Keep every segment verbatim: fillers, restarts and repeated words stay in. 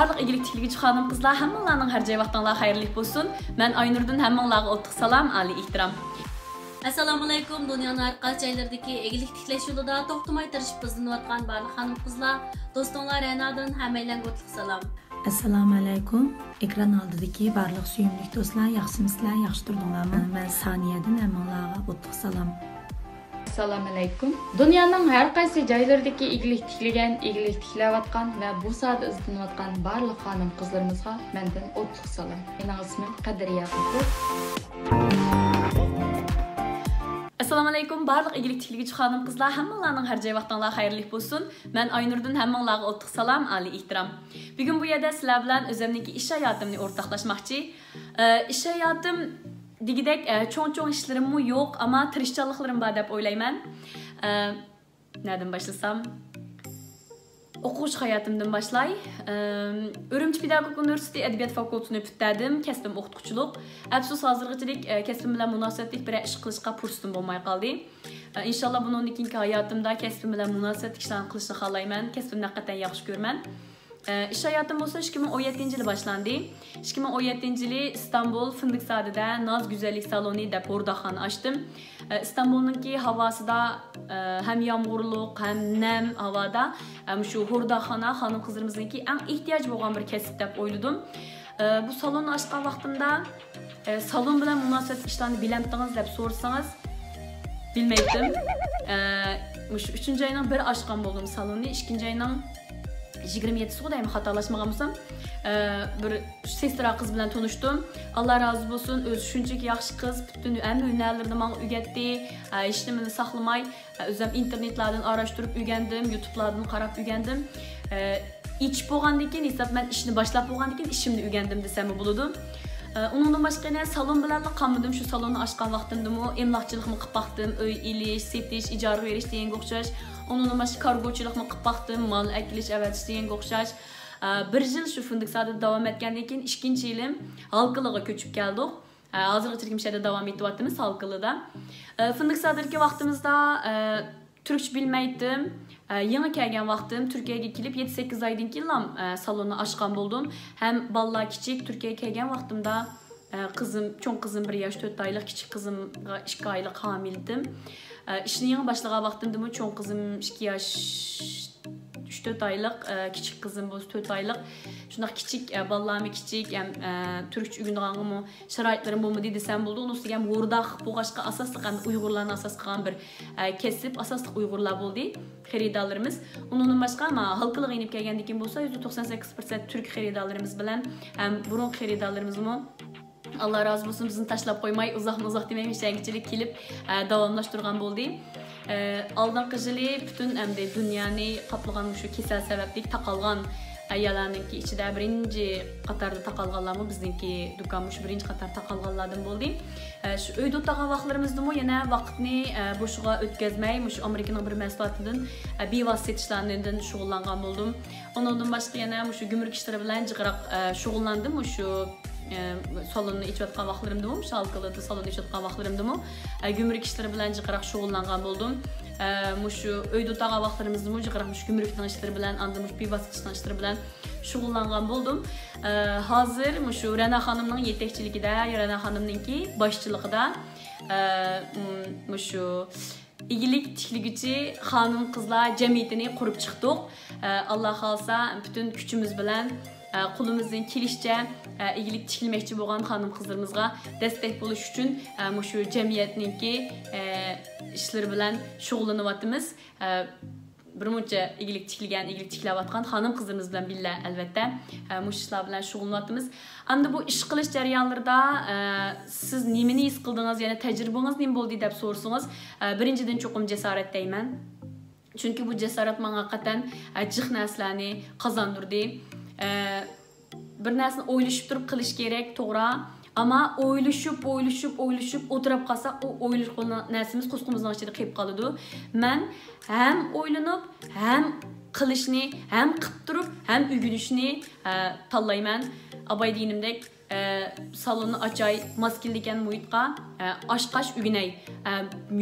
بارلىق ئىگىلىك تىكلىگۈچى خانىم قىزلار، ھەممىڭلارنىڭ ھەر جاي ۋاقتىڭلار خەيرلىك بولسۇن. مەن ئاينۇردىن، ھەممىڭلارغا ئوتلۇق سالام، ئالىي ئېھتىرام. ئەسسالامۇئەلەيكۇم. دۇنيانىڭ ھەر قايسى جايلىرىدىكى ئىگىلىك تىكلەش يولىدا توختىماي تىرىشىپ ئىزدىنىۋاتقان بارلىق خانىم قىزلار، دوستۇڭلار رەنادىن، ھەممەيلەنگە ئوتلۇق سالام. ئەسسالامۇئەلەيكۇم. ئېكران ئالدىدىكى بارلىق سۆيۈملۈك دوستلار، ياخشىمۇسىلەر، ياخشى تۇردۇڭلارمۇ؟ مەن سانىيەدىن، ھەممىڭلارغا ئوتلۇق سالام. ئەسسالامۇئەلەيكۇم. دۇنيانىڭ ھەر قايسى جايلىرىدىكى ئىگىلىك تىكلىگەن، ئىگىلىك تىكلەۋاتقان ۋە بۇ ساھەدە ئىزدىنىۋاتقان بارلىق خانىم قىزلىرىمىزغا مەندىن ئوتلۇق سالام. مېنىڭ ئىسمىم قەدرىيە غوپۇر. ئەسسالامۇئەلەيكۇم، بارلىق ئىگىلىك تىكلىگۈچى خانىم قىزلار، ھەممىڭلارنىڭ ھەر جاي ۋاقتىڭلار خەيرلىك بولسۇن. مەن ئاينۇردىن، ھەممىڭلارغا ئوتلۇق سالام، ئالىي ئېھتىرام. بۈگۈن بۇ يەردە سىلەر بىلەن ئۆزۈمنىڭكى ئىش ھاياتىمنى ئورتاقلاشماقچى. ئە، ئىش ھاياتىم دېگۈدەك، ئە، چوڭ-چوڭ ئىشلىرىممۇ يوق، ئەمما تىرىشچانلىقلىرىم بار دەپ ئويلايمەن. ئە، نەدىن باشلىسام؟ ئوقۇغۇچى ھاياتىمدىن باشلاي. ئەم، ئۈرۈمچى پېداگوگىك ئۇنىۋېرسىتېتى ئەدەبىيات فاكۇلتېتىنى پۈتتۈردۈم. كەسپىم ئوقۇتقۇچىلىق. ئەپسۇس، ھازىرغىچىلىك، ئە، كەسپىم بىلەن مۇناسىۋەتلىك بىرەر ئىش قىلىشقا پۇرسىتىم بولماي قالدى. ئە، ئىنشاللا بۇنىڭدىن كېيىنكى ھاياتىمدا كەسپىم بىلەن مۇناسىۋەتلىك ئىشلارنى قىلىشنى خالايمەن. كەسپىمنى ھەقىقەتەن ياخشى كۆرىمەن. ئە، ئىش ھاياتىم بولسا ئىككى مىڭ ئون يەتتىنچى يىلى باشلاندى. ئىككى مىڭ ئون يەتتىنچى يىلى ئىستانبۇل، فىندىكزادىدە ناز گۈزەللىك سالونى دەپ ھورداخانا ئاچتىم. ئە، ئىستانبۇلنىڭكى ھاۋاسىدا، ئە، ھەم يامغۇرلۇق، ھەم نەم ھاۋادا، ئە، مۇشۇ ھورداخانا خانىم قىزلىرىمىزنىڭكى ئەڭ ئېھتىياجى بولغان بىر كەسىپ دەپ ئويلىدىم. ئە، بۇ سالوننى ئاچقان ۋاقتىمدا، ئە، سالون بىلەن مۇناسىۋەتلىك ئىشلارنى بىلەمتىڭىز دەپ سورىسىڭىز، بىلمەيتتىم. ئە، مۇشۇ ئۈچىنچى ئاينىڭ بىر ئاچقان بولدۇم سالوننى، ئىككىنچى ئاينىڭ يىگىرمە يەتتىسىغۇ دەيمەن، خاتالاشمىغان بولسام، ئە، بىر سېسترا قىز بىلەن تونۇشتۇم. ئاللا رازى بولسۇن، ئۆزى شۇنچىلىك ياخشى قىز، پۈتۈن ھەممە ھۈنەرلىرىنى ماڭا ئۆگەتتى. ئە، ھېچنېمىنى ساقلىماي، ئە، ئۆزۈم ئىنتېرنېتلاردىن ئاراشتۇرۇپ ئۆگەندىم، يۇتۇبلاردىن قاراپ ئۆگەندىم. ئە، ئىچىپ بولغاندىن كېيىن ھېساب، مەن ئىشنى باشلاپ بولغاندىن كېيىن ئىشىمنى ئۆگەندىم دېسەممۇ بولىدۇ. ئە، ئۇنىڭدىن باشقا يەنە سالون بىلەنلا قالمىدىم، شۇ سالوننى ئاچقان ۋاقتىمدىمۇ ئەملاقچىلىقمۇ قىلىپ باقتىم، ئۆي ئېلىش، سېتىش، ئىجارىگە بېرىش دېگەنگە ئوخشاش. ئۇنىڭدىن باشقا كارگوچىلىقمۇ قىلىپ باقتىم، مال ئەكېلىش، ئەۋەتىش دېگەنگە ئوخشاش. ئە، بىر يىل شۇ فىندىكزادىدا داۋام ئەتكەندىن كېيىن ئىككىنچى يىلىم ھالكىلىغا كۆچۈپ كەلدۇق. ئە، ھازىرغىچە مۇشۇ يەردە داۋام ئېتىۋاتىمىز ھالكىلىدا. ئە، فىندىكزادىدىكى ۋاقتىمىزدا، ئە، تۈركچە بىلمەيتتىم. ئە، يېڭى كەلگەن ۋاقتىم، تۈركىيەگە كېلىپ يەتتە سەككىز ئايدىن كېيىنلا، ئە، سالوننى ئاچقان بولدۇم. ھەم بالىلار كىچىك، تۈركىيەگە كەلگەن ۋاقتىمدا، ئە، قىزىم، چوڭ قىزىم بىر ياش تۆت ئايلىق، كىچىك قىزىمغا ئىككى ئايلىق ھامىلىدىم. ئە، ئىشنى يېڭى باشلىغان ۋاقتىمدىمۇ چوڭ قىزىم ئىككى ياش، ئۈچ تۆت ئايلىق، ئە، كىچىك قىزىم بولسا تۆت ئايلىق. شۇنداق كىچىك، ئە، بالىلارمۇ كىچىك، ھەم، ئە، تۈركچە ئۆگىنىدىغانغىمۇ شارائىتلىرىم بولمىدى دېسەم بولىدۇ. ئۇنىسى ھەم ھورداخ بولغاچقا ئاساسلىق ھەم ئۇيغۇرلارنى ئاساس قىلغان بىر، ئە، كەسىپ، ئاساسلىق ئۇيغۇرلار بولدى خېرىدارلىرىمىز. ئۇنىڭدىن باشقا، ما، ھالكىلىغا يېنىپ كەلگەندىن كېيىن بولسا، يۈزدە توقسان سەككىز پىرسەنت تۈرك خېرىدارلىرىمىز بىلەن ھەم بۇرۇنقى خېرىدارلىرىمىزمۇ، ئاللا رازى بولسۇن، بىزنى تاشلاپ قويماي، ئۇزاقمۇ ئۇزاق دېمەي، مۇشۇ يەرگىچىلىك كېلىپ، ئە، داۋاملاشتۇرغان بولدى. ئە، ئالدىنقى يىلى پۈتۈن ئەمدى دۇنيانى قاپلىغان مۇشۇ كېسەل سەۋەبلىك تاقالغان، ئە، يەرلەرنىڭكى ئىچىدە بىرىنچى قاتاردا تاقالغانلارمۇ بىزنىڭكى دۇكان مۇشۇ بىرىنچى قاتار تاقالغانلاردىن بولدى. ئە، شۇ ئۆيدە ئولتۇرغان ۋاقىتلىرىمىزدىمۇ يەنە ۋاقىتنى، ئە، بوشىغا ئۆتكۈزمەي، مۇشۇ ئامېرىكىنىڭ بىر مەھسۇلاتىدىن، ئە، بىۋاسىتە سېتىشلاردىن شۇغۇللانغان بولدۇم. ئۇنىڭدىن باشقا يەنە مۇشۇ گۈمرۈك ئىشلىرى بىلەن جىقراق، ئە، شۇغۇللاندىم. مۇشۇ، ئە، سالوننى ئېچىۋاتقان ۋاقىتلىرىمدىمۇ، مۇشۇ ھالكىلىدا سالوننى ئېچىۋاتقان ۋاقىتلىرىمدىمۇ، ئە، گۈمرۈك ئىشلىرى بىلەن جىقراق شۇغۇللانغان بولدۇم. ئە، مۇشۇ ئۆيدە ئولتۇرغان ۋاقىتلىرىمىزدىمۇ جىقراق مۇشۇ گۈمرۈكنىڭ ئىشلىرى بىلەن، ئاندىن مۇشۇ بىۋاسىتە ئىشنىڭ ئىشلىرى بىلەن شۇغۇللانغان بولدۇم. ئە، ھازىر مۇشۇ رەنا خانىمنىڭ يېتەكچىلىكىدە، رەنا خانىمنىڭكى باشچىلىقىدا، ئە، م-، مۇشۇ ئىگىلىك تىكلىگۈچى خانىم قىزلار جەمئىيىتىنى قۇرۇپ چىقتۇق. ئە، ئاللا خالىسا پۈتۈن كۈچىمىز بىلەن، ئە، قولىمىزدىن كېلىشىچە، ئە، ئىگىلىك تىكلىمەكچى بولغان خانىم قىزلىرىمىزغا دەستەك بولۇش ئۈچۈن، ئە، مۇشۇ جەمئىيەتنىڭكى، ئە، ئىشلىرى بىلەن شۇغۇللىنىۋاتىمىز. ئە، بىر مۇنچە ئىگىلىك تىكلىگەن، ئىگىلىك تىكلەۋاتقان خانىم قىزلىرىمىز بىلەن بىللە، ئەلۋەتتە، ئە، مۇشۇ ئىشلار بىلەن شۇغۇللىنىۋاتىمىز. ئەمدى بۇ ئىش قىلىش جەريانلىرىدا، ئە، سىز نېمىنى ھېس قىلدىڭىز، يەنە تەجرىبىڭىز نېمە بولدى دەپ سورىسىڭىز، ئە، بىرىنچىدىن، چوقۇم جاسارەت دەيمەن. چۈنكى بۇ جاسارەت ماڭا ھەقىقەتەن، ئە، جىق نەرسىلەرنى قازاندۇردى. ئە، بىر نەرسىنى ئويلىشىپ تۇرۇپ قىلىش كېرەك، توغرا. ئەمما ئويلىشىپ، ئويلىشىپ، ئويلىشىپ ئولتۇرۇپ قالساق، ئۇ ئويلىشىدىغان نەرسىمىز قۇسقىمىزنىڭ ئىچىدە قېلىپ قالىدۇ. مەن ھەم ئويلىنىپ، ھەم قىلىشنى، ھەم قىلىپ تۇرۇپ، ھەم ئۆگىنىشنى، ئە، تاللايمەن. ئاباي دېگىنىمدەك، ئە، سالوننى ئاچاي، ماس كېلىدىكەن مۇھىتقا، ئە، ئاچقاچ ئۆگىنەي، ئە،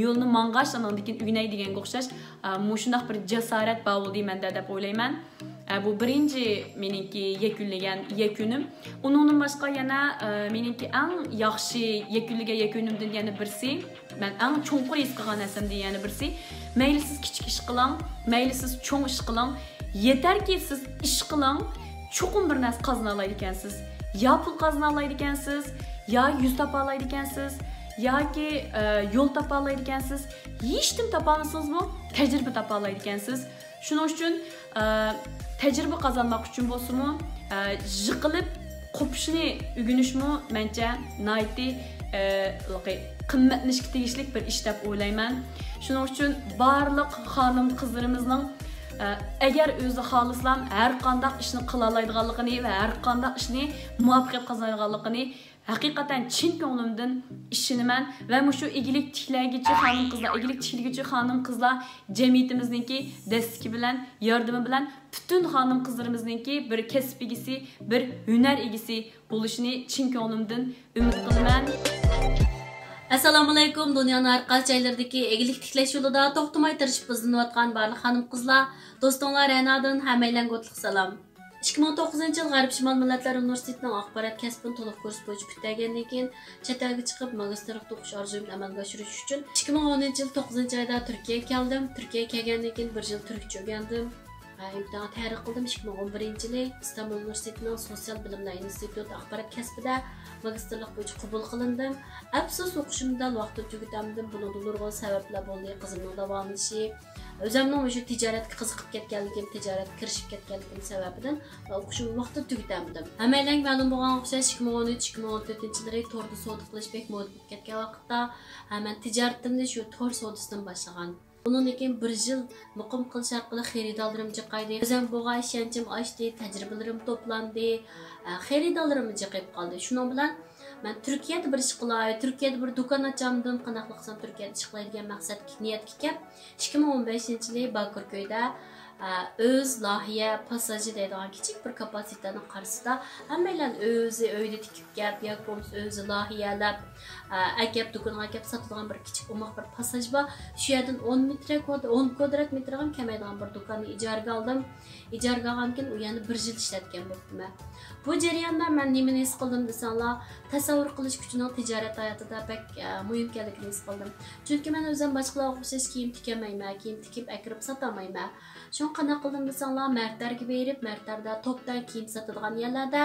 يولنى ماڭغاچ ئاناندىن كېيىن ئۆگىنەي دېگەنگە ئوخشاش، ئە، مۇشۇنداق بىر جاسارەت بار بولدى مەندە دەپ ئويلايمەن. ئە، بۇ بىرىنچى مېنىڭكى يەكۈنلىگەن يەكۈنۈم. ئۇنىڭدىن باشقا يەنە، ئە، مېنىڭكى ئەڭ ياخشى يەكۈنلىگەن يەكۈنۈمدىن يەنە بىرسى، مەن ئەڭ چوڭقۇر ھېس قىلغان نەرسەمدىن يەنە بىرسى، مەيلى سىز كىچىك ئىش قىلىڭ، مەيلى سىز چوڭ ئىش قىلىڭ، يېتەركى سىز ئىش قىلىڭ، چوقۇم بىر نەرسە قازىنالايدىكەنسىز. يا پۇل قازىنالايدىكەنسىز، يا يۈز تاپالايدىكەنسىز، ياكى، ئە، يول تاپالايدىكەنسىز. ھېچنېمە تاپالمىسىڭىزمۇ، تەجرىبە تاپالايدىكەنسىز. شۇنىڭ ئۈچۈن، ئە، تەجرىبە قازانماق ئۈچۈن بولسىمۇ، ئە، يىقىلىپ قوپۇشنى ئۆگىنىشمۇ مەنچە ناھايىتى، ئە، قىممەتلىنىشكە تېگىشلىك بىر ئىش دەپ ئويلايمەن. شۇنىڭ ئۈچۈن بارلىق خانىم قىزلىرىمىزنىڭ، ئە، ئەگەر ئۆزى خالىسىلا ھەر قانداق ئىشنى قىلالايدىغانلىقىنى ۋە ھەر قانداق ئىشنى مۇۋەپپەقىيەت قازىنىدىغانلىقىنى ھەقىقەتەن چىن كۆڭلۈمدىن ئىشىنىمەن ۋە مۇشۇ ئىگىلىك تىكلىگۈچى خانىم قىزلار، ئىگىلىك تىكلىگۈچى خانىم قىزلار جەمئىيىتىمىزنىڭكى دەستىكى بىلەن، ياردىمى بىلەن پۈتۈن خانىم قىزلىرىمىزنىڭكى بىر كەسىپ ئىگىسى، بىر ھۈنەر ئىگىسى بولۇشىنى چىن كۆڭلۈمدىن ئۈمىد قىلىمەن. ئەسسالامۇئەلەيكۇم، دۇنيانىڭ ھەر قايسى جايلىرىدىكى ئىگىلىك تىكلەش يولىدا توختىماي تىرىشىپ ئىزدىنىۋاتقان بارلىق خانىم قىزلار، دوستۇڭلار رەنادىن ھەممەيلەنگە ئوتلۇق سالام. ئىككى مىڭ توققۇزىنچى يىل غەربىي شىمال مىللەتلەر ئۇنىۋېرسىتېتىنىڭ ئاخبارات كەسپىنى تولۇق كۇرس بويىچە پۈتتۈرگەندىن كېيىن، چەت ئەلگە چىقىپ، ماگىستىرلىقتا ئوقۇش ئارزۇيۇمنى ئەمەلگە ئاشۇرۇش ئۈچۈن، ئىككى مىڭ ئونىنچى يىل توققۇزىنچى ئايدا تۈركىيەگە كەلدىم. تۈركىيەگە كەلگەندىن كېيىن بىر يىل تۈركچە ئۆگەندىم. ئىمتىھانغا تەييارلىق قىلدىم. ئىككى مىڭ ئون بىرىنچى يىلى ئىستانبۇل ئۇنىۋېرسىتېتىنىڭ سوتسىيال بىلىملەر ئىنستىتۇتى ئاخبارات كەسپىدە ماگىستىرلىق بويىچە قوبۇل قىلىندىم. ئەپسۇس، ئوقۇشۇمنى دەل ۋاقتىدا تۈگىتەلمىدىم. بۇنىڭدا نۇرغۇن سەۋەبلەر بولدى. قىزىمنىڭ داۋالىنىشى، ئۆزۈمنىڭ مۇشۇ تىجارەتكە قىزىقىپ كەتكەنلىكىم، تىجارەتكە كىرىشىپ كەتكەنلىكىم سەۋەبىدىن ئوقۇشۇمنى ۋاقتىدا تۈگىتەلمىدىم. ھەممەيلەنگە مەلۇم بولغانغا ئوخشاش، ئىككى مىڭ ئون ئۈچ، ئىككى مىڭ ئون تۆتىنچى يىللىرى توردا سودا قىلىش بەك مودا بولۇپ كەتكەن ۋاقىتتا، ھە، مەن تىجارىتىمنى شۇ تور سودىسىدىن باشلىغان. ئۇنىڭدىن كېيىن بىر يىل مۇقىم قىلىش ئارقىلىق خېرىدارلىرىم جىقايدى. ئۆزۈم بولغان ئىشەنچىم ئاشتى، تەجرىبىلىرىم توپلاندى، ئە، خېرىدارلىرىممۇ جىقىيىپ قالدى. شۇنىڭ بىلەن مەن تۈركىيەدە بىر ئىش قىلاي، تۈركىيەدە بىر دۇكان ئاچامدىم، قانداقلا قىلسام تۈركىيەدە ئىش قىلاي دېگەن مەقسەتكە، نىيەتكە كەپ، ئىككى مىڭ ئون بەشىنچى يىلى باكىركۆيدە، ئە، ئۆز لايىھە پاسساژى دەيدىغان كىچىك بىر كاپا سېتىنىڭ قارشىسىدا ھەممەيلەن ئۆزى ئۆيدە تىكىپ كەپ ياكى بولمىسا ئۆزى لايىھەلەپ، ئە، ئەكەپ، دۇكىنىغا ئەكەپ ساتىدىغان بىر كىچىك ئوماق بىر پاسساژ بار. شۇ يەردىن ئون مېتىر كۋاد-، ئون كۋادرات مېتىرغىمۇ كەلمەيدىغان بىر دۇكاننى ئىجارىگە ئالدىم. ئىجارىگە ئالغاندىن كېيىن ئۇ يەردە بىر يىل ئىشلەتكەن بوپتىمەن. بۇ جەرياندا مەن نېمىنى ھېس قىلدىم دېسەڭلار، تەسەۋۋۇر قىلىش كۈچىنىڭ تىجارەت ھاياتىدا بەك، ئە، مۇھىم ئىكەنلىكىنى ھېس قىلدىم. چۈنكى مەن ئۆزۈم باشقىلارغا ئوخشاش كىيىم تىكەلمەيمەن، كىيىم تىكىپ ئەكىرىپ ساتالمايمەن. شۇڭا قانداق قىلدىم دېسەڭلار، مەرتەرگە بېرىپ، مەرتەردە توپتان كىيىم ساتىدىغان يەرلەردە،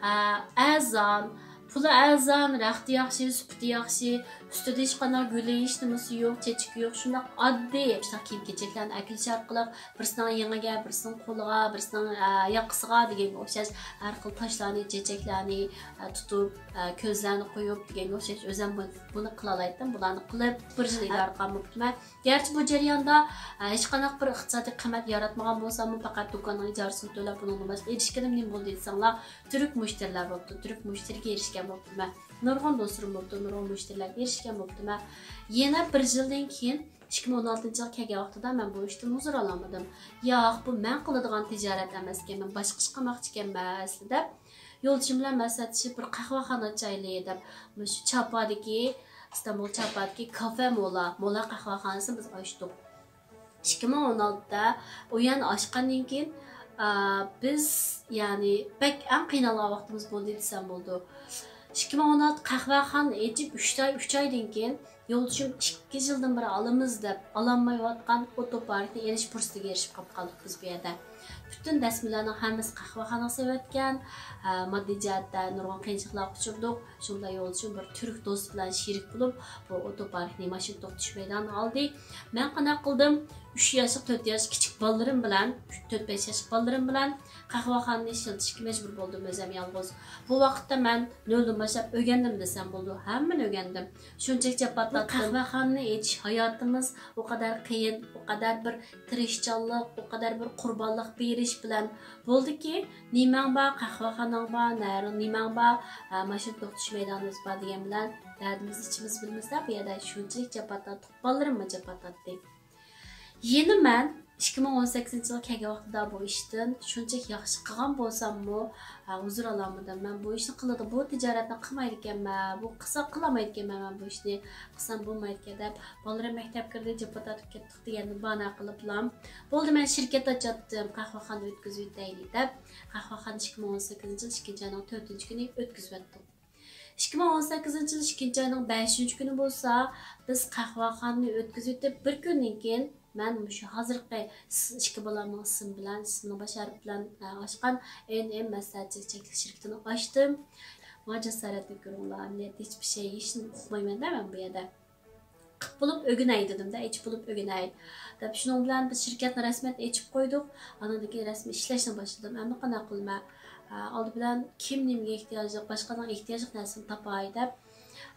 ئە، ئەرزان، پۇلى ئەرزان، رەختى ياخشى، سۈپىتى ياخشى، ئۈستىدە ھېچقانداق گۈلى، ھېچنېمىسى يوق، چېچىكى يوق، شۇنداق ئاددىي شۇنداق كىيىم-كېچەكلەرنى ئەكېلىش ئارقىلىق بىرسىنىڭ يېڭىگە، بىرسىنىڭ قولىغا، بىرسىنىڭ، ئە، ياقىسىغا دېگەنگە ئوخشاش ھەر خىل تاشلارنى، چېچەكلەرنى، ئە، تۇتۇپ، ئە، كۆزلەرنى قويۇپ دېگەنگە ئوخشاش ئۆزۈم بۇ-، بۇنى قىلالايتتىم. بۇلارنى قىلىپ بىر يىل ئىدارە قىلغان بوپتىمەن. گەرچە بۇ جەرياندا، ئە، ھېچقانداق بىر ئىقتىسادىي قىممەت ياراتمىغان بولساممۇ، پەقەت دۇكاننىڭ ئىجارىسىنى تۆلەپ، بۇنىڭدىن باشقا ئېرىشكىنىم نېمە بولدى دېسەڭلار، تۈرك مۇشتەرىلەر بوپتۇ. تۈرك مۇشتەرىگە ئېرىشكەن بوپتىمەن. نۇرغۇن دوستلىرىم بوپتۇ، نۇرغۇن مۇشتەرىلەرگە ئېرىشكەن بوپتىمەن. يەنە بىر يىلدىن كېيىن، ئىككى مىڭ ئون ئالتىنچى يىلغا كەلگەن ۋاقتىدا مەن بۇ ئىشتىن ھۇزۇر ئالالمىدىم. ياق، بۇ مەن قىلىدىغان تىجارەت ئەمەسكەن، مەن باشقا ئىش قىلماقچىكەنمەن ئەسلىدە. يولدىشىم بىلەن مەسلىھەتلىشىپ، بىر قەھۋەخانا ئاچايلى دەپ، مۇشۇ چاپادىكى، ئىستانبۇل چاپادىكى كافې مولا، مولا قەھۋەخانىسىنى بىز ئاچتۇق. ئىككى مىڭ ئون ئالتىدا ئۇ يەرنى ئاچقاندىن كېيىن، ئا، بىز، يەنى، بەك ئەڭ قىينالغان ۋاقتىمىز بولدى دېسەم بولىدۇ. ئىككى مىڭ ئون ئالتە قەھۋەخانا ئېچىپ ئۈچ ئاي، ئۈچ ئايدىن كېيىن يولدىشىم ئىككى يىلدىن بېرى ئالىمىز دەپ ئالالمايۋاتقان ئوتوپاركنى ئېلىش پۇرسىتىگە ئېرىشىپ قاپقالدۇق بىز بۇ يەردە. پۈتۈن دەسمىلەرنىڭ ھەممىسى قەھۋەخانىغا سېلىۋەتكەن، ئا، ماددىي جەھەتتە نۇرغۇن قىيىنچىلىقلارغا ئۇچرىدۇق. شۇنىڭ بىلەن يولدىشىم بىر تۈرك دوستى بىلەن شېرىك بولۇپ، بۇ ئوتوپاركنى ماشىنا توختىتىش مەيدانىغا ئالدى. مەن قانداق قىلدىم؟ ئۈچ ياشلىق، تۆت ياشلىق كىچىك بالىلىرىم بىلەن، تۆت-بەش ياشلىق بالىلىرىم بىلەن قەھۋەخانىنى ئىشلىتىشكە مەجبۇر بولدۇم ئۆزۈم يالغۇز. بۇ ۋاقىتتا مەن نۆلدىن باشلاپ ئۆگەندىم دېسەم بولىدۇ. ھەممىنى ئۆگەندىم. شۇنچىلىك جاپا تارتتىم. قەھۋەخانىنى ئېچىش ھاياتىمىز ئۇ قەدەر قىيىن، ئۇ قەدەر بىر تىرىشچانلىق، ئۇ قەدەر بىر قۇربانلىق بېرىش بىلەن بولدىكى، نېمەڭ بار، قەھۋەخاناڭ بار، نەرىڭ نېمەڭ بار، ھە، ماشىنا توختىتىش مەيدانىمىز بار دېگەن بىلەن دەردىمىزنى ئىچىمىز بىلمىسە، بۇ يەردە شۇنچىلىك جاپا تارتتۇق، بالىلىرىممۇ جاپا تارتتى. يەنە مەن ئىككى مىڭ ئون سەككىزىنچى يىلغا كەلگەن ۋاقتىدا بۇ ئىشتىن شۇنچىلىك ياخشى قىلغان بولساممۇ، ھە، ھۇزۇر ئالالمىدىم. مەن بۇ ئىشنى قىلىدۇ، بۇ تىجارەتنى قىلمايدىكەنمەن، بۇ قىلسا قىلالمايدىكەنمەن مەن بۇ ئىشنى، قىلسام بولمايدىكەن دەپ، بالىلىرىم مەكتەپكە كىردى، جاپا تارتىپ كەتتۇق دېگەننى باھانە قىلىپلا، بولدى، مەن شىركەت ئاچاتتىم، قەھۋەخانا ئۆتكۈزۈۋېتەيلى دەپ، قەھۋەخانا ئىككى مىڭ ئون سەككىزىنچى يىل ئىككىنچى ئاينىڭ تۆتىنچى كۈنى ئۆتكۈزۈۋەتتۇق. ئىككى مىڭ ئون سەككىزىنچى يىل ئىككىنچى ئاينىڭ بەشىنچى كۈنى بولسا، بىز قەھۋەخانىنى ئۆتكۈزۈۋېتىپ، بىر كۈندىن كېيىن مەن مۇشۇ ھازىرقى ئىككى بالامنىڭ ئىسمى بىلەن، ئىسمىنىڭ باش ھەرپى بىلەن ئاچقان ئېن ئېم مەسلىھەتچىلىك چەكلىك شىركىتىنى ئاچتىم. ماڭا جاسارەتنى كۆرۈڭلار، ئەمەلىيەتتە ھېچبىر شەي، ھېچنېمە ئۇقمايمەن-دە مەن بۇ يەردە. قىپ بولۇپ ئۆگىنەي دېدىم-دە، ئېچىپ بولۇپ ئۆگىنەي دەپ. شۇنىڭ بىلەن بىز شىركەتنى رەسمىيەت ئېچىپ قويدۇق. ئاندىن كېيىن رەسمىي ئىشلەشنى باشلىدىم. ئەمما قانداق قىلىمەن؟ ئە، ئالدى بىلەن كىم نېمىگە ئېھتىياجلىق، باشقىلارنىڭ ئېھتىياجلىق نەرسىنى تاپاي دەپ،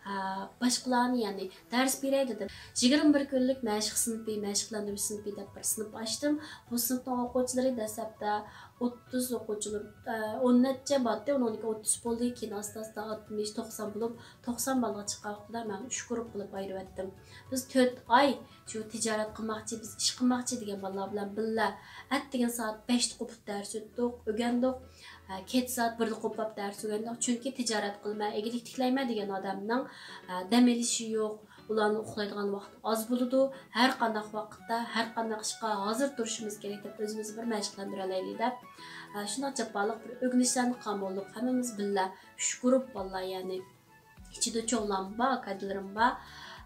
ئە، باشقىلارنى، يەنى دەرس بېرەي دېدىم. يىگىرمە بىر كۈنلۈك مەشىق سىنىپى، مەشىقلەندۈرۈش سىنىپى دەپ بىر سىنىپ ئاچتىم. بۇ سىنىپنىڭ ئوقۇغۇچىلىرى دەسلەپتە ئوتتۇز ئوقۇغۇچىلار، ئە، ئون نەچچە بارتتى، ئۇنىڭدىن كېيىن ئوتتۇز بولدى، كېيىن ئاستا-ئاستا ئاتمىش، توقسان بولۇپ، توقسان بالغا چىققان ۋاقتىدا مەن ئۈچ گۇرۇپپا قىلىپ ئايرىۋەتتىم. بىز تۆت ئاي شۇ تىجارەت قىلماقچى، بىز ئىش قىلماقچى دېگەن بالىلار بىلەن بىللە ئەتىگەن سائەت بەشتە قوپۇپ دەرس ئۆتتۇق، ئۆگەندۇق. ھە، كەچ سائەت بىردە قوپۇپ دەرس ئۆگەندۇق. چۈنكى تىجارەت قىلىمەن، ئىگىلىك تىكلەيمەن دېگەن ئادەمنىڭ، ھە، دەم ئېلىشى يوق. ئۇلارنىڭ ئۇخلايدىغان ۋاقتى ئاز بولىدۇ. ھەر قانداق ۋاقىتتا، ھەر قانداق ئىشقا ھازىر تۇرۇشىمىز كېرەك دەپ ئۆزىمىزنى بىر مەشىقلەندۈرەلەيلى دەپ، ئە، شۇنداق جاپالىق بىر ئۆگىنىشلەرنى قىلغان بولدۇق. ھەممىمىز بىللە ئۈچ گۇرۇپ بالىلار، يەنى ئىچىدە چوڭلارمۇ بار، ئاكا-ئىنىلىرىم بار.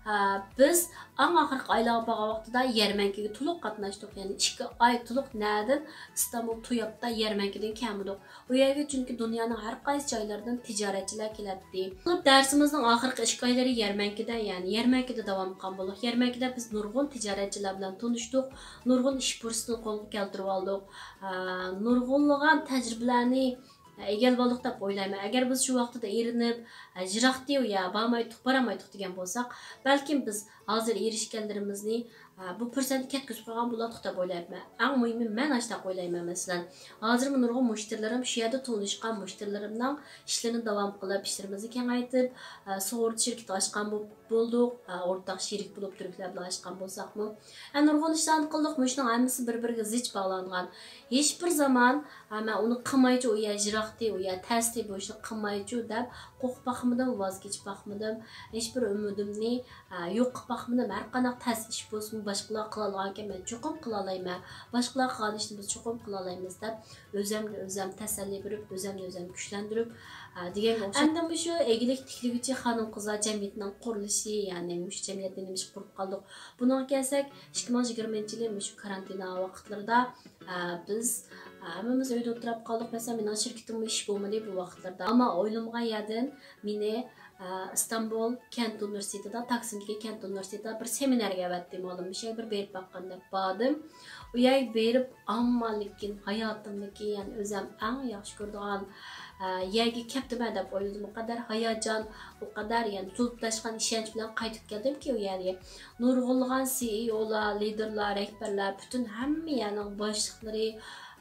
ئە، بىز ئەڭ ئاخىرقى ئايلارغا بارغان ۋاقتىدا يەرمەنكىگە تولۇق قاتناشتۇق. يەنى ئىككى ئاي تولۇق نەدىن ئىستانبۇل توياپتا يەرمەنكىدىن كەلمىدۇق. ئۇ يەرگە چۈنكى دۇنيانىڭ ھەر قايسى جايلىرىدىن تىجارەتچىلەر كېلەتتى. بولۇپ دەرسىمىزنىڭ ئاخىرقى ئىككى ئايلىرى يەرمەنكىدە، يەنى يەرمەنكىدە داۋام قىلغان بولدۇق. يەرمەنكىدە بىز نۇرغۇن تىجارەتچىلەر بىلەن تونۇشتۇق، نۇرغۇن ئىش پۇرسىتىنى قولغا كەلتۈرۈۋالدۇق. ئا، نۇرغۇنلىغان تەجرىبىلەرنى ئىگىلىۋالدۇق دەپ ئويلايمەن. ئەگەر بىز شۇ ۋاقتىدا ئېرىنىپ، ئا، يىراقتى ئۇ يەر، بارمايتتۇق، بارالمايتتۇق دېگەن بولساق، بەلكىم بىز ھازىر ئېرىشكەنلىرىمىزنى، ئە، بۇ پۇرسەتنى كەتكۈزۈپ قويغان بولاتتۇق دەپ ئويلايمەن. ئەڭ مۇھىمى مەن ئاشتاق ئويلايمەن مەسىلەن. ھازىرمۇ نۇرغۇن مۇشتەرىلىرىم، شۇ يەردە تونۇشقان مۇشتەرىلىرىمنىڭ ئىشلىرىنى داۋام قىلىپ، ئىشلىرىمىزنى كېڭەيتىپ، ئە، سۇغۇرتا شىركىتى ئاچقان بولۇپ بولدۇق. ئە، ئورتاق شېرىك بولۇپ تۈركلەر بىلەن ئاچقان بولساقمۇ. ئە، نۇرغۇن ئىشلارنى قىلدۇق. مۇشۇنىڭ ھەممىسى بىر-بىرىگە زىچ باغلانغان. ھېچبىر زامان، ئە، مەن ئۇنى قىلمايچۇ، ئۇ يەر يىراقتى، ئۇ يەر تەستى، بۇ ئىشنى قىلمايچۇ دەپ قورقۇپ باقمىدىم، ۋاز كېچىپ باقمىدىم. ھېچبىر ئۈمىدىمنى ھە، يوق قىلىپ باقمىدىم. ھەر قانداق تەس ئىش بولسىمۇ، باشقىلار قىلالىغانىكەن، مەن چوقۇم قىلالايمەن. باشقىلار قىلغان ئىشنى بىز چوقۇم قىلالايمىز دەپ، ئۆزۈمگە ئۆزۈم تەسەللى بېرىپ، ئۆزۈمنى ئۆزۈم كۈچلەندۈرۈپ، ھە، دېگەنگە ئوخشاش. ئەمدى مۇشۇ ئىگىلىك تىكلىگۈچى خانىم-قىزلار جەمئىيىتىنىڭ قۇرۇلۇشى، يەنى مۇشۇ جەمئىيەتنى نېمىشقا قۇرۇپ قالدۇق؟ بۇنىڭغا كەلسەك، ئىككى مىڭ يىگىرمىنچى يىلى مۇشۇ كارانتىن ۋاقىتلىرىدا، ھە، بىز، ھە، ھەممىمىز ئۆيدە ئولتۇرۇپ قالدۇق. مەسىلەن، مېنىڭ شىركىتىممۇ ئىش بولمىدى بۇ ۋاقىتلاردا. ئەمما ئويلىمىغان يەردىن مېنى ئىستانبۇل كەنت ئۇنىۋېرسىتېتىدا، تاكسىمدىكى كەنت ئۇنىۋېرسىتېتىدا بىر سېمىنارغا ئەۋەتتى مۇئەللىم. شۇ يەرگە بىر بېرىپ باققىن دەپ باردىم. ئۇ يەرگە بېرىپ، ئەمما لېكىن ھاياتىمدىكى، يەنى ئۆزۈم ئەڭ ياخشى كۆرىدىغان، ئە، يەرگە كەپتىمەن دەپ ئويلىدىم. ئۇ قەدەر ھاياجان، ئۇ قەدەر، يەنى تولۇپ تاشقان ئىشەنچ بىلەن قايتىپ كەلدىمكى ئۇ يەرگە. نۇرغۇنلىغان سىئىئولار، لىدېرلار، رەھبەرلەر، پۈتۈن ھەممە يەرنىڭ باشلىقلىرى،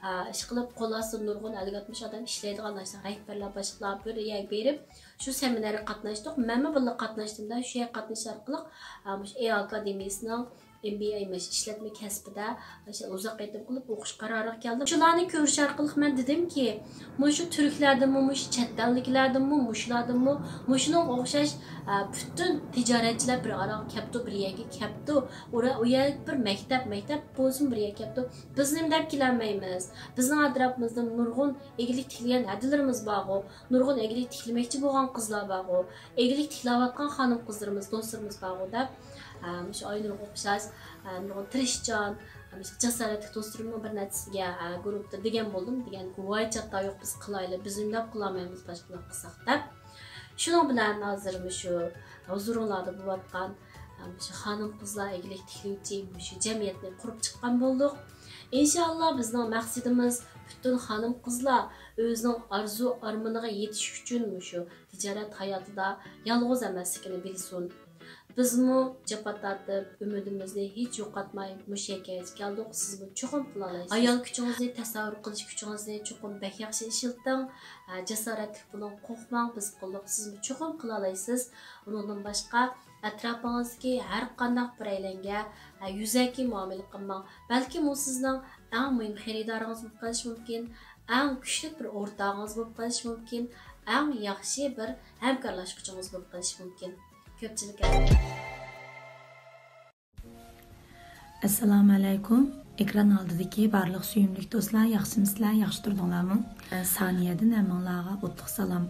ئە، ئىشقىلىپ قول ئاستىدا نۇرغۇن ئەلگە ئاتمىش ئادەم ئىشلەيدىغان ئاشۇنداق رەھبەرلەر، باشلىقلار بىر يەرگە بېرىپ، شۇ سېمىنارغا قاتناشتۇق. مەنمۇ بىللە قاتناشتىم-دە، شۇ يەرگە قاتنىشىش ئارقىلىق، ئا، مۇشۇ ئېي ئاكادېمىيىسىنىڭ ئېم بى ئەي، مۇشۇ ئىشلەتمە كەسپىدە ئاشۇ ئۇزاق قېتىم قىلىپ ئوقۇش قارارىغا كەلدىم. شۇلارنى كۆرۈش ئارقىلىق مەن دېدىمكى، مۇشۇ تۈركلەردىنمۇ، مۇشۇ چەت ئەلدىكىلەردىنمۇ، مۇشۇلاردىنمۇ، مۇشۇنىڭغا ئوخشاش، ئا، پۈتۈن تىجارەتچىلەر بىر ئارىغا كەپتۇ، بىر يەرگە كەپتۇ. ئۇرا-، ئۇ يەر بىر مەكتەپ، مەكتەپ بولسىمۇ بىر يەرگە كەپتۇ. بىز نېمە دەپ كېلەلمەيمىز؟ بىزنىڭ ئەتراپىمىزدا نۇرغۇن ئىگىلىك تىكلىگەن ھەدىلىرىمىز بارغۇ، نۇرغۇن ئىگىلىك تىكلىمەكچى بولغان قىزلار بارغۇ، ئىگىلىك تىكلەۋاتقان خانىم قىزلىرىمىز، دوستلىرىمىز بارغۇ دەپ، ئە، مۇشۇ ئاينۇرغا ئوخشاش، ئە، نۇرغۇن تىرىشچان، ئە، مۇشۇ جاسارەتلىك دوستلىرىمنىڭ بىر نەچچىسىگە، ئە، گۇرۇپپىدا دېگەن بولدۇم، دېگەنكى، ۋاي چاتتا يوق، بىز قىلايلى، بىز نېمە دەپ قىلالمايمىز باشقىلار قىلساق دەپ. شۇنىڭ بىلەن ھازىر مۇشۇ ھۇزۇرۇڭلاردا بولۇۋاتقان، ئە، مۇشۇ خانىم قىزلار ئىگىلىك تىكلىگۈچى مۇشۇ جەمئىيەتنى قۇرۇپ چىققان بولدۇق. ئىنشائاللا، بىزنىڭ مەقسىتىمىز پۈتۈن خانىم قىزلار ئۆزىنىڭ ئارزۇ ئارمىنىغا يېتىش ئۈچۈن مۇشۇ تىجارەت ھاياتىدا يالغۇز ئەمەسلىكىنى بىلسۇن. بىزمۇ جاپا تارتىپ، ئۈمىدىمىزنى ھېچ يوقاتماي مۇشۇ يەرگە كەلدۇق. سىزمۇ چوقۇم قىلالايسىز. ھايال كۈچىڭىزنى، تەسەۋۋۇر قىلىش كۈچىڭىزنى چوقۇم بەك ياخشى ئىشلىتىڭ. ھە، جاسارەتلىك بولۇڭ، قورقماڭ، بىز قىلدۇق. سىزمۇ چوقۇم قىلالايسىز. ئۇنىڭدىن باشقا، ئەتراپىڭىزدىكى ھەر قانداق بىرەيلەنگە، ھە، يۈزەكى مۇئامىلە قىلماڭ. بەلكىم ئۇ سىزنىڭ ئەڭ مۇھىم خېرىدارىڭىز بولۇپ قېلىشى مۇمكىن، ئەڭ كۈچلۈك بىر ئورتاقىڭىز بولۇپ قېلىشى مۇمكىن، ئەڭ ياخشى بىر ھەمكارلاشقۇچىڭىز بولۇپ قېلىشى مۇمكىن. كۆپچىلىك ئەسلىدە. ئەسسالامۇ ئەلەيكۇم. ئېكران ئالدىدىكى بارلىق سۆيۈملۈك دوستلار، ياخشىمۇسىلەر، ياخشى تۇردۇڭلارمۇ؟ سانىيەدىن ھەممىڭلارغا ئوتلۇق سالام.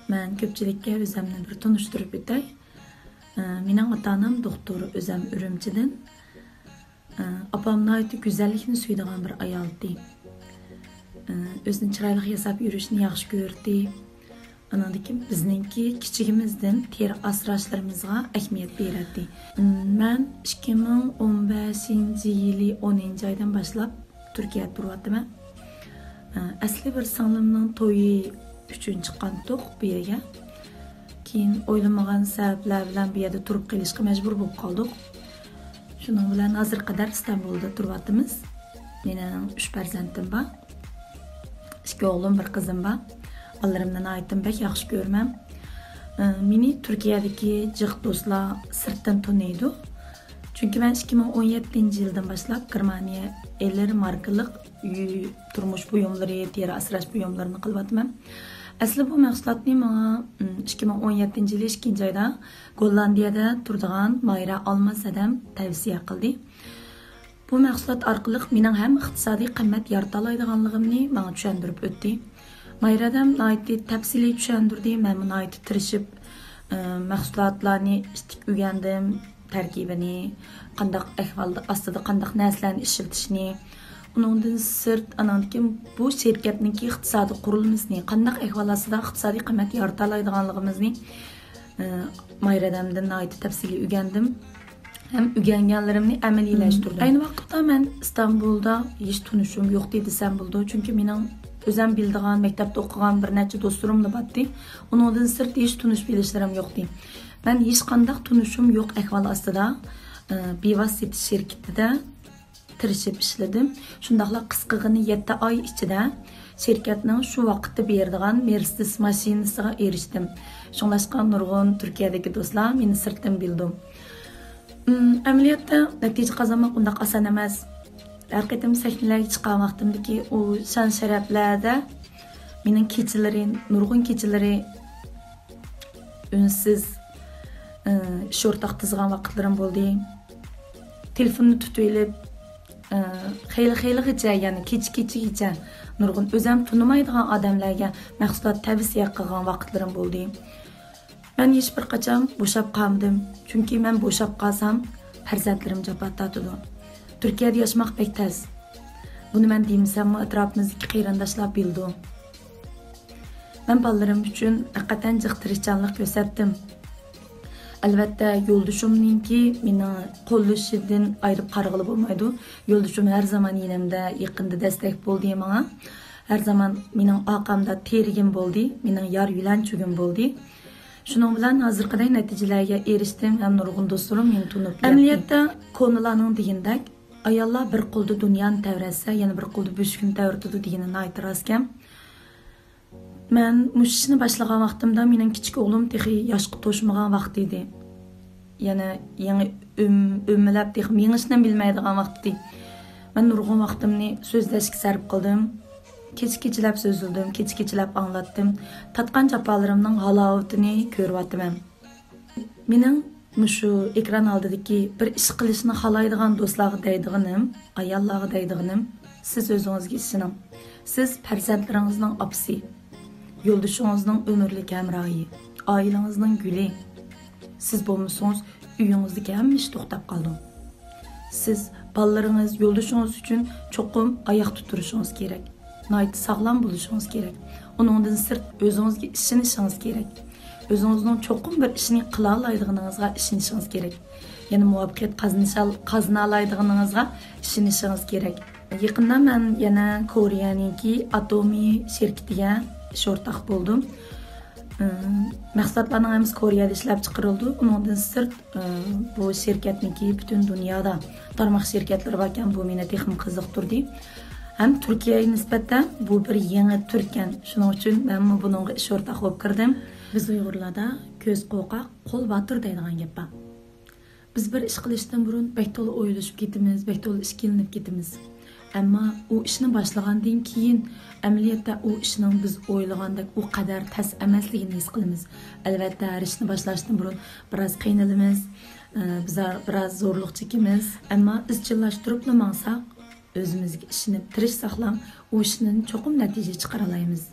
مەن كۆپچىلىككە ئۆزەمنى بىر تونۇشتۇرۇپ ئۆتەي. مېنىڭ ئاتا-ئانام دوختۇر، ئۆزەم ئۈرۈمچىدىن. ئاپام ناھايىتى گۈزەللىكنى سۆيىدىغان بىر ئايالتى. ئۆزىنى چىرايلىق ياساپ يۈرۈشنى ياخشى كۆرتى. ئانىڭدىن كېيىن بىزنىڭكى كىچىكىمىزدىن تېرە ئاسراشلىرىمىزغا ئەھمىيەت بېرەتتى. مەن ئىككى مىڭ ئون بەشىنچى يىلى ئونىنچى ئايدىن باشلاپ تۈركىيەدە تۇرۇۋاتىمەن. ئەسلى بىر سىڭلىمنىڭ تويى ئۈچۈن چىققانتۇق بۇ يەرگە. كېيىن ئويلىمىغان سەۋەبلەر بىلەن بۇ يەردە تۇرۇپ قېلىشقا مەجبۇر بولۇپ قالدۇق. شۇنىڭ بىلەن ھازىرغا قەدەر ئىستانبۇلدا تۇرۇۋاتىمىز. مېنىڭ ئۈچ پەرزەنتىم بار. ئىككى ئوغلۇم، بىر قىزىم بار. بالىلىرىمنى ناھايىتى بەك ياخشى كۆرىمەن. ئى، مېنى تۈركىيەدىكى جىق دوستلار سىرتتىن تونۇيدۇ. چۈنكى مەن ئىككى مىڭ ئون يەتتىنچى يىلدىن باشلاپ گېرمانىيە ئېلېر ماركىلىق ئۆي، تۇرمۇش بۇيۇملىرى، تېرە ئاسراش بۇيۇملىرىنى قىلىۋاتىمەن. ئەسلى بۇ مەھسۇلاتنى ماڭا، ئىم، ئىككى مىڭ ئون يەتتىنچى يىلى ئىككىنچى ئايدا گوللاندىيەدە تۇرىدىغان مايرا ئالماس ھەدەم تەۋسىيە قىلدى. بۇ مەھسۇلات ئارقىلىق مېنىڭ ھەم ئىقتىسادىي قىممەت يارىتالايدىغانلىقىمنى ماڭا چۈشەندۈرۈپ ئۆتتى. مايرا ھەدەم ناھايىتى تەپسىلىي چۈشەندۈردى، مەنمۇ ناھايىتى تىرىشىپ، ئى، مەھسۇلاتلارنى ئىتتىك ئۆگەندىم، تەركىبىنى، قانداق ئەھۋال ئاستىدا قانداق نەرسىلەرنى ئىشلىتىشنى. ئۇنىڭدىن سىرت، ئاناندىن كېيىن بۇ شىركەتنىڭكى ئىقتىسادىي قۇرۇلمىسىنى، قانداق ئەھۋال ئاستىدا ئىقتىسادىي قىممەت يارىتالايدىغانلىقىمىزنى، ئى، مايرا ھەدەمدىن ناھايىتى تەپسىلىي ئۆگەندىم. ھەم ئۆگەنگەنلىرىمنى ئەمەلىيلەشتۈردۈم. ئەينى ۋاقىتتا مەن ئىستانبۇلدا ھېچ تونۇشۇم يوقتى دېسەم بولىدۇ. چۈنكى مېنىڭ ئۆزەم بىلىدىغان، مەكتەپتە ئوقۇغان بىر نەچچە دوستلىرىملا بارتى. ئۇنىڭدىن سىرت ھېچ تونۇش بىلىشلىرىم يوقتى. مەن ھېچقانداق تونۇشۇم يوق ئەھۋال ئاستىدا، ئى، بىۋاسىتە شىركىتىدە تىرىشىپ ئىشلىدىم. شۇنداقلا قىسقىغىنە يەتتە ئاي ئىچىدە شىركەتنىڭ شۇ ۋاقىتتا بېرىدىغان مېرسېدېس ماشىنىسىغا ئېرىشتىم. شۇڭلاشقا نۇرغۇن تۈركىيەدىكى دوستلار مېنى سىرتتىن بىلىدۇ. ئىم، ئەمەلىيەتتە نەتىجە قازانماق ئۇنداق ئاسان ئەمەس. ھەر قېتىم سەھنىلەرگە چىققان ۋاقتىمدىكى ئۇ شان-شەرەپلەردە مېنىڭ كېچىلىرى، نۇرغۇن كېچىلىرى ئۈنسىز، ئى، ئىش ئورتاق تىزغان ۋاقىتلىرىم بولدى. تېلېفوننى تۇتۇۋېلىپ، ئى، خېلى-خېلىغىچە، يەنى كېچە-كېچىگىچە نۇرغۇن ئۆزەم تونۇمايدىغان ئادەملەرگە مەھسۇلات تەۋسىيە قىلغان ۋاقىتلىرىم بولدى. مەن ھېچبىر قاچان بوشاپ قالمىدىم، چۈنكى مەن بوشاپ قالسام، پەرزەنتلىرىم جاپا تارتىدۇ. تۈركىيەدە ياشىماق بەك تەس. بۇنى مەن دېمىسەممۇ، ئەتراپىمىزدىكى قېرىنداشلار بىلىدۇ. مەن بالىلىرىم ئۈچۈن ھەقىقەتەن جىق تىرىشچانلىق كۆرسەتتىم. ئەلۋەتتە، يولدىشىمنىڭكى مېنى قوللىشىدىن ئايرىپ قارىغىلى بولمايدۇ. يولدىشىم ھەر زامان يېنىمدا، يېقىندا دەستەك بولدى ماڭا. ھەر زامان مېنىڭ ئارقامدا تىرىگىم بولدى، مېنىڭ يار يۆلەنچۈگۈم بولدى. شۇنىڭ بىلەن ھازىرقىدەك نەتىجىلەرگە ئېرىشتىم ھەم نۇرغۇن دوستلىرىم مېنى تونۇپ يەتتى. ئەمەلىيەتتە، كونىلارنىڭ دېگىنىدەك، ئاياللار بىر قولدا دۇنيانى تەۋرەتسە، يەنە بىر قولدا بۆشۈكنى تەۋرىتىدۇ دېگىنى ناھايىتى راستكەن. مەن مۇشۇ ئىشنى باشلىغان ۋاقتىمدا مېنىڭ كىچىك ئوغلۇم تېخى ياشقا توشمىغان ۋاقتى ئىدى. يەنە يېڭى ئۆم-، ئۆمىلەپ تېخى مېڭىشنى بىلمەيدىغان ۋاقتى. مەن نۇرغۇن ۋاقتىمنى سۆزلەشكە سەرپ قىلدىم. كېچە-كېچىلەپ سۆزلىدىم، كېچە-كېچىلەپ ئاڭلاتتىم. تارتقان جاپالىرىمنىڭ ھالاۋىتىنى كۆرۈۋاتىمەن. مېنىڭ مۇشۇ ئېكران ئالدىدىكى بىر ئىش قىلىشنى خالايدىغان دوستلارغا دەيدىغىنىم، ئاياللارغا دەيدىغىنىم، سىز ئۆزىڭىزگە ئىشىنىڭ. سىز پەرزەنتلىرىڭىزنىڭ ئاپىسى، يولدىشىڭىزنىڭ ئۆمۈرلۈك ھەمراھى، ئائىلىڭىزنىڭ گۈلى. سىز بولمىسىڭىز، ئۆيىڭىزدىكى ھەممە ئىش توختاپ قالىدۇ. سىز بالىلىرىڭىز، يولدىشىڭىز ئۈچۈن چوقۇم ئاياقتا تۇرۇشىڭىز كېرەك. ناھايىتى ساغلام بولۇشىڭىز كېرەك. ئۇنىڭدىن سىرت، ئۆزىڭىزگە ئىشىنىشىڭىز كېرەك. ئۆزىڭىزنىڭ چوقۇم بىر ئىشنى قىلالايدىغىنىڭىزغا ئىشىنىشىڭىز كېرەك. يەنى مۇۋەپپەقىيەت قازىنىشال-، قازىنالايدىغىنىڭىزغا ئىشىنىشىڭىز كېرەك. يېقىندا مەن يەنە كورېيەنىڭكى ئاتومى شىركىتىگە ئىش ئورتاق بولدۇم. ئىم، مەھسۇلاتلارنىڭ ھەممىسى كورېيەدە ئىشلەپ چىقىرىلىدۇ. ئۇنىڭدىن سىرت، ئە، بۇ شىركەتنىڭكى پۈتۈن دۇنيادا تارماق شىركەتلىرى باركەن، بۇ مېنى تېخىمۇ قىزىقتۇردى. ھەم تۈركىيەگە نىسبەتەن بۇ بىر يېڭى تۈركەن، شۇنىڭ ئۈچۈن مەنمۇ بۇنىڭغا ئىش ئورتاق بولۇپ كىردىم. بىز ئۇيغۇرلاردا «كۆز قورقاق، قول باتۇر» دەيدىغان گەپ بار. بىز بىر ئىش قىلىشتىن بۇرۇن بەك تولا ئويلىشىپ كېتىمىز، بەك تولا ئىچكىلىنىپ كېتىمىز. ئەمما ئۇ ئىشنى باشلىغاندىن كېيىن، ئەمەلىيەتتە ئۇ ئىشنىڭ بىز ئويلىغاندەك ئۇ قەدەر تەس ئەمەسلىكىنى ھېس قىلىمىز. ئەلۋەتتە، ھەر ئىشنى باشلاشتىن بۇرۇن بىراز قىينىلىمىز، ئە، بىزار-، بىراز زورلۇق چېكىمىز. ئەمما ئىزچىللاشتۇرۇپلا ماڭساق، ئۆزىمىزگە ئىشىنىپ تىرىشساقلا، ئۇ ئىشتىن چوقۇم نەتىجە چىقىرالايمىز.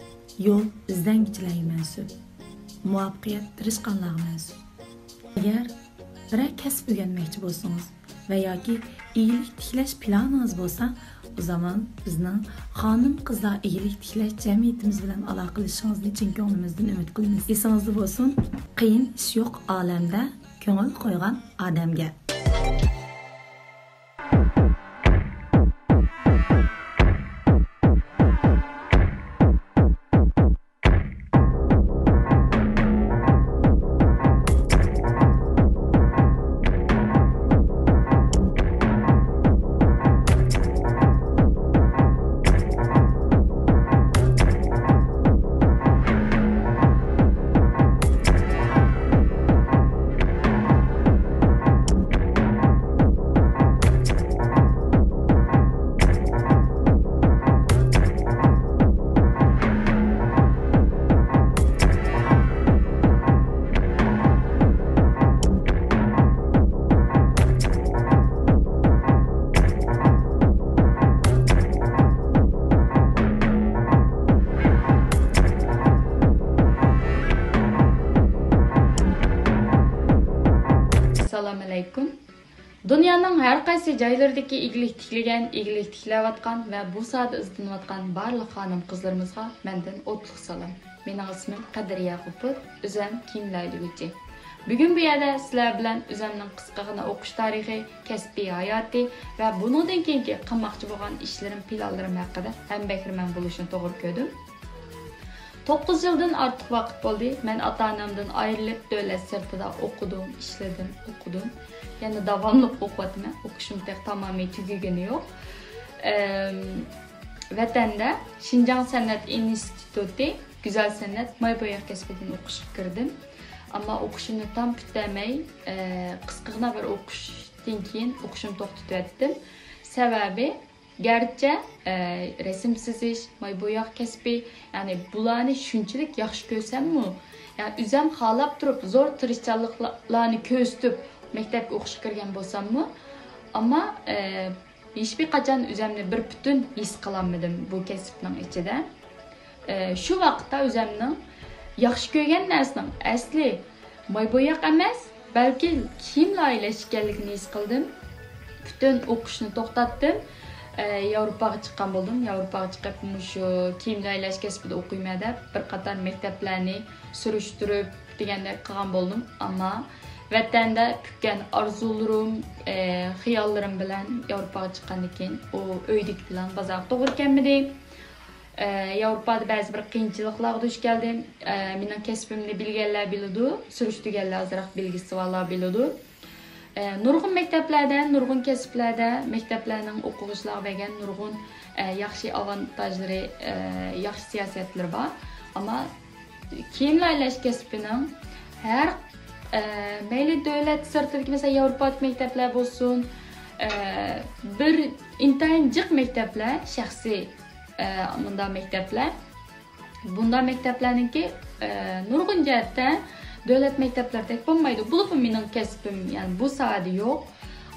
يول ئىزدەنگۈچىلەرگە مەنسۇپ. مۇۋەپپەقىيەت تىرىشقانلارغا مەنسۇپ. ئەگەر بىرەر كەسىپ ئۆگەنمەكچى بولسىڭىز ۋە ياكى ئىگىلىك تىكلەش پىلانىڭىز بولسا، ئۇ زامان بىزنىڭ خانىم-قىزلار ئىگىلىك تىكلەش جەمئىيىتىمىز بىلەن ئالاقىلىشىشىڭىزنى چىن كۆڭلىمىزدىن ئۈمىد قىلىمىز. ئېسىڭىزدە بولسۇن، قىيىن ئىش يوق ئالەمدە، كۆڭۈل قويغان ئادەمگە. ئەسسالامۇئەلەيكۇم. دۇنيانىڭ ھەر قايسى جايلىرىدىكى ئىگىلىك تىكلىگەن، ئىگىلىك تىكلەۋاتقان ۋە بۇ ساھەدە ئىزدىنىۋاتقان بارلىق خانىم-قىزلىرىمىزغا مەندىن ئوتلۇق سالام. مېنىڭ ئىسمىم قەدىر ياقۇپوف، ئۆزەم كىيىم لايىھىلىگۈچى. بۈگۈن بۇ يەردە سىلەر بىلەن ئۆزەمنىڭ قىسقىغىنە ئوقۇش تارىخى، كەسپىي ھاياتى ۋە بۇنىڭدىن كېيىنكى قىلماقچى بولغان ئىشلىرىم، پىلانلىرىم ھەققىدە ھەمبەھرىمەن بولۇشنى توغرا كۆردۈم. توققۇز يىلدىن ئارتۇق ۋاقىت بولدى، مەن ئاتا-ئانامدىن ئايرىلىپ، دۆلەت سىرتىدا ئوقۇدۇم، ئىشلىدىم، ئوقۇدۇم. يەنە داۋاملىق ئوقۇۋاتىمەن، ئوقۇشۇم تېخى تامامىي تۈگىگىنى يوق. ئەم، ۋەتەندە شىنجاڭ سەنئەت ئىنستىتۇتى گۈزەل سەنئەت ماي بوياق كەسپىدىن ئوقۇشقا كىردىم. ئەمما ئوقۇشۇمنى تام پۈتتۈرەلمەي، ئە، قىسقىغىنا بىر ئوقۇشتىن كېيىن ئوقۇشۇمنى توختىتىۋەتتىم. سەۋەبى، گەرچە، ئە، رەسىم سىزىش، ماي بوياق كەسپى، يەنى بۇلارنى شۇنچىلىك ياخشى كۆرسەممۇ، يەنى ئۆزەم خالاپ تۇرۇپ زور تىرىشچانلىقلارنى كۆرسىتىپ مەكتەپكە ئوقۇشقا كىرگەن بولساممۇ، ئەمما، ئە، ھېچبىر قاچان ئۆزەمنى بىر پۈتۈن ھېس قىلالمىدىم بۇ كەسىپنىڭ ئىچىدە. ئە، شۇ ۋاقىتتا ئۆزەمنىڭ ياخشى كۆرگەن نەرسىنىڭ ئەسلى ماي بوياق ئەمەس، بەلكى كىيىم لايىھىلەش ئىكەنلىكىنى ھېس قىلدىم. پۈتۈن ئوقۇشنى توختاتتىم. ئە، ياۋروپاغا چىققان بولدۇم. ياۋروپاغا چىقىپ، مۇشۇ كىيىم لايىھىلەش كەسپىدە ئوقۇيمەن دەپ، بىر قاتار مەكتەپلەرنى سۈرۈشتۈرۈپ دېگەندەك قىلغان بولدۇم. ئەمما ۋەتەندە پۈككەن ئارزۇلىرىم، ئە، خىياللىرىم بىلەن ياۋروپاغا چىققاندىن كېيىن ئۇ ئۆيدىكى پىلان بازارغا توغرا كەلمىدى. ئە، ياۋروپادا بەزى بىر قىيىنچىلىقلارغا دۇچ كەلدىم. ئە، مېنىڭ كەسپىمنى بىلگەنلەر بىلىدۇ، سۈرۈشتۈرگەنلەر، ئازراق بىلگۈسى بارلار بىلىدۇ. ئە، نۇرغۇن مەكتەپلەردە، نۇرغۇن كەسىپلەردە مەكتەپلەرنىڭ ئوقۇغۇچىلارغا بەرگەن نۇرغۇن، ئە، ياخشى ئاۋانتاژلىرى، ئە، ياخشى سىياسەتلىرى بار. ئەمما كىيىم لايىھىلەش كەسپىنىڭ ھەر، ئە، مەيلى دۆلەت سىرتىدىكى، مەسىلەن، ياۋروپادىكى مەكتەپلەر بولسۇن، ئە، بىر ئىنتايىن جىق مەكتەپلەر، شەخسىي، ئە، مۇنداق مەكتەپلەر، بۇنداق مەكتەپلەرنىڭكى، ئە، نۇرغۇن جەھەتتە دۆلەت مەكتەپلىرىدەك بولمايدۇ. بولۇپمۇ مېنىڭ كەسپىم، يەنى بۇ ساھەدە يوق.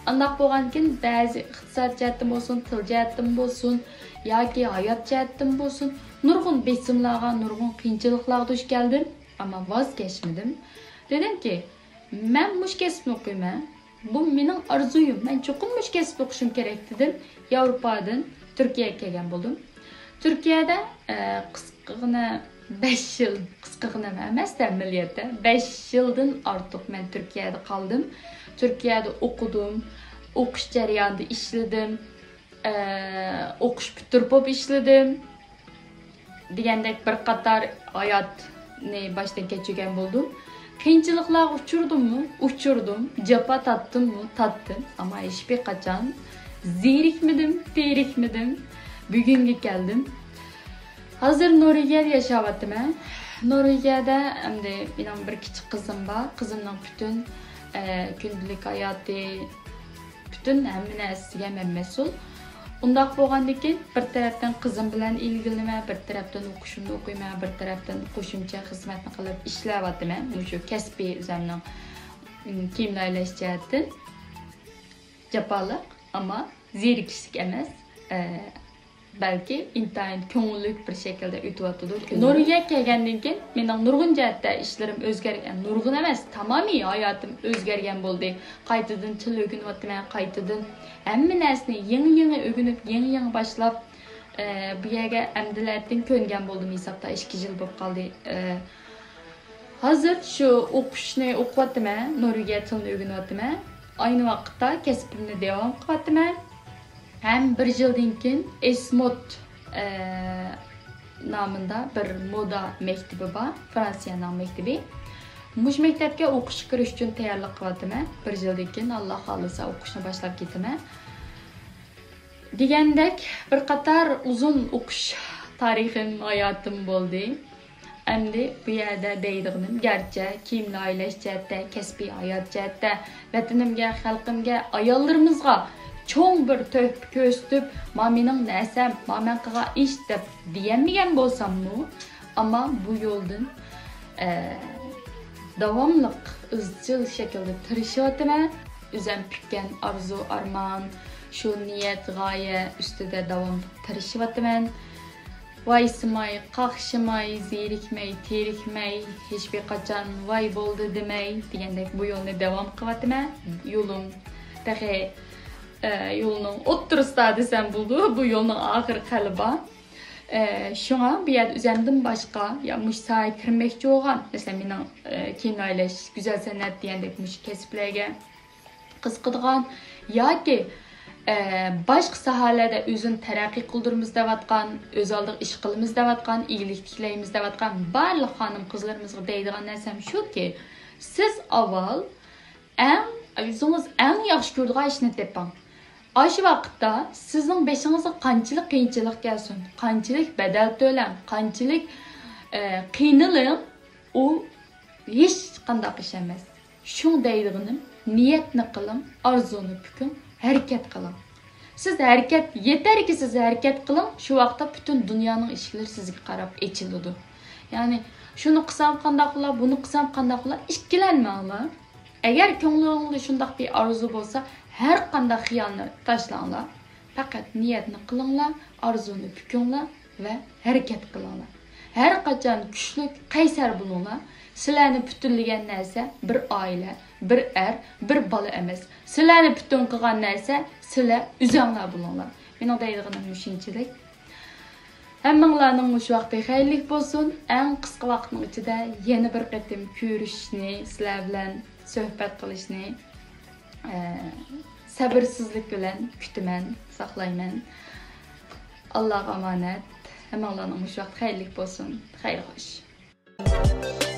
ئانداق بولغاندىكىن بەزى ئىقتىساد جەھەتتىن بولسۇن، تىل جەھەتتىن بولسۇن ياكى ھايات جەھەتتىن بولسۇن، نۇرغۇن بېسىملارغا، نۇرغۇن قىيىنچىلىقلارغا دۇچ كەلدىم. ئەمما ۋاز كەچمىدىم. دېدىمكى، مەن مۇشۇ كەسىپنى ئوقۇيمەن. بۇ مېنىڭ ئارزۇيۇم. مەن چوقۇم مۇشۇ كەسىپنى ئوقۇشۇم كېرەك، دېدىم. ياۋروپادىن تۈركىيەگە كەلگەن بولدۇم. تۈركىيەدە، ئە، قىسقىغىنە بەش يىل، قىسقىغىنە ئەمەس-دە، ئەمەلىيەتتە بەش يىلدىن ئارتۇق مەن تۈركىيەدە قالدىم. تۈركىيەدە ئوقۇدۇم، ئوقۇش جەريانىدا ئىشلىدىم، ئە، ئوقۇش پۈتتۈرۈپ بولۇپ ئىشلىدىم. دېگەندەك بىر قاتار ھايات نى باشتىن كەچۈرگەن بولدۇم. قىيىنچىلىقلارغا ئۇچرىدىممۇ؟ ئۇچرىدىم. جاپا تارتتىممۇ؟ تارتتىم. ئەمما ھېچبىر قاچان زېرىكمىدىم، تېرىكمىدىم. بۈگۈنگە كەلدىم. ھازىر نورۋېگىيەدە ياشاۋاتىمەن. نورۋېگىيەدە ئەمدى مېنىڭ بىر كىچىك قىزىم بار. قىزىمنىڭ پۈتۈن، ئە، كۈندىلىك ھاياتى، پۈتۈن ھەممە نەرسىسىگە مەن مەسئۇل. ئۇنداق بولغاندىكىن، بىر تەرەپتىن قىزىم بىلەن ئىلگىرىلىمە، بىر تەرەپتىن ئوقۇشۇمنى ئوقۇيمەن، بىر تەرەپتىن قوشۇمچە خىزمەتنى قىلىپ ئىشلەۋاتىمەن. مۇشۇ كەسپىي ئۆزۈمنىڭ، ئىم، كىيىم لايىھەلەش جەھەتتىن جاپالىق، ئەمما زېرىكىشلىك ئەمەس. ئە، بەلكى ئىنتايىن كۆڭۈللۈك بىر شەكىلدە ئۆتۈۋاتىدۇ كۈنلىرىم. نورۋېگىيەگە كەلگەندىن كېيىن مېنىڭ نۇرغۇن جەھەتتە ئىشلىرىم ئۆزگەرگەن، نۇرغۇن ئەمەس، تامامىي ھاياتىم ئۆزگەرگەن بولدى. قايتىدىن تىل ئۆگىنىۋاتىمەن، قايتىدىن ھەممە نەرسىنى يېڭى-يېڭى ئۆگىنىپ، يېڭى-يېڭى باشلاپ، ئە، بۇ يەرگە ئەمدىلەتىن كۆنگەن بولدۇم ھېسابتا، ئىككى يىل بولۇپ قالدى. ئە، ھازىر شۇ ئوقۇشنى ئوقۇۋاتىمەن، نورۋېگىيە تىلىنى ئۆگىنىۋاتىمەن. ئاينى ۋاقىتتا كەسپىمنى داۋام قىلىۋاتىمەن. ھەم بىر يىلدىن كېيىن ئېسموت، ئە، نامىدا بىر مودا مەكتىپى بار، فرانسىيەنىڭ مەكتىپى. مۇشۇ مەكتەپكە ئوقۇشقا كىرىش ئۈچۈن تەييارلىق قىلىۋاتىمەن. بىر يىلدىن كېيىن، ئاللا خالىسا، ئوقۇشنى باشلاپ كېتىمەن. دېگەندەك، بىر قاتار ئۇزۇن ئوقۇش تارىخىم، ھاياتىم بولدى. ئەمدى بۇ يەردە دەيدىغىنىم، گەرچە كىيىم لايىھەلەش جەھەتتە، كەسپىي ھايات جەھەتتە ۋەتىنىمگە، خەلقىمگە، ئاياللىرىمىزغا چوڭ بىر تۆھپە كۆرسىتىپ، ما مېنىڭ نەرسەم، ما مەن قىلغان ئىش دەپ دېيەلمىگەن بولساممۇ، ئەمما بۇ يولدىن، ئە، داۋاملىق، ئىزچىل شەكىلدە تىرىشىۋاتىمەن. ئۆزۈم پۈككەن ئارزۇ، ئارمان، شۇ نىيەت، غايە ئۈستىدە داۋاملىق تىرىشىۋاتىمەن. ۋايسىماي، قاقشىماي، زېرىكمەي، تېرىكمەي، ھېچبىر قاچان ۋاي بولدى دېمەي دېگەندەك بۇ يولنى داۋام قىلىۋاتىمەن. يولۇم تېخى، ئە، يولنىڭ ئوتتۇرىسىدا دېسەم بولىدۇ، بۇ يولنىڭ ئاخىرى خېلى بار. ئە، شۇڭا بۇ يەردە ئۆزۈمدىن باشقا يا مۇشۇ ساھەگە كىرمەكچى بولغان، مەسىلەن، مېنىڭ، ئە، كىيىم لايىھەلەش، گۈزەل سەنئەت دېگەندەك مۇشۇ كەسىپلەرگە قىزىقىدىغان ياكى، ئە، باشقا ساھەلەردە ئۆزىنى تەرەققىي قىلدۇرىمىز دەۋاتقان، ئۆز ئالدىغا ئىش قىلىمىز دەۋاتقان، ئىگىلىك تىكلەيمىز دەۋاتقان بارلىق خانىم قىزلىرىمىزغا دەيدىغان نەرسەم شۇكى، سىز ئاۋۋال ئەڭ، ئۆزىڭىز ئەڭ ياخشى كۆرىدىغان ئىشنى تېپىڭ. ئاشۇ ۋاقىتتا سىزنىڭ بېشىڭىزغا قانچىلىك قىيىنچىلىق كەلسۇن، قانچىلىك بەدەل تۆلەڭ، قانچىلىك، ئە، قىينىلىڭ، ئۇ ھېچقانداق ئىش ئەمەس. شۇڭا دەيدىغىنىم، نىيەتنى قىلىڭ، ئارزۇنى پۈكۈڭ، ھەرىكەت قىلىڭ. سىز ھەرىكەت، يېتەركى سىز ھەرىكەت قىلىڭ، شۇ ۋاقىتتا پۈتۈن دۇنيانىڭ ئىشىكلىرى سىزگە قاراپ ئېچىلىدۇ. يەنى، شۇنى قىلسام قانداق بولا، بۇنى قىلسام قانداق بولا، ئىككىلەنمەڭلار. ئەگەر كۆڭلۈڭدە شۇنداق بىر ئارزۇ بولسا، ھەر قانداق خىيالنى تاشلاڭلار. پەقەت نىيەتنى قىلىڭلار، ئارزۇنى پۈكۈڭلار ۋە ھەرىكەت قىلىڭلار. ھەر قاچان كۈچلۈك، قەيسەر بولۇڭلار. سىلەرنى پۈتۈنلىگەن نەرسە بىر ئائىلە، بىر ئەر، بىر بالا ئەمەس. سىلەرنى پۈتۈن قىلغان نەرسە سىلەر ئۆزۈڭلار بولۇڭلار. مېنىڭ دەيدىغىنىم مۇشۇنچىلىك. ھەممىڭلارنىڭ مۇشۇ ۋاقتى خەيرلىك بولسۇن. ئەڭ قىسقا ۋاقىتنىڭ ئىچىدە يەنە بىر قېتىم كۆرۈشۈشنى، سىلەر بىلەن سۆھبەت قىلىشنى، ئە، سەبىرسىزلىك بىلەن كۈتىمەن، ساقلايمەن. ئاللاغا ئامانەت. ھەممىڭلارنىڭ مۇشۇ ۋاقتى خەيرلىك بولسۇن. خەير خوش.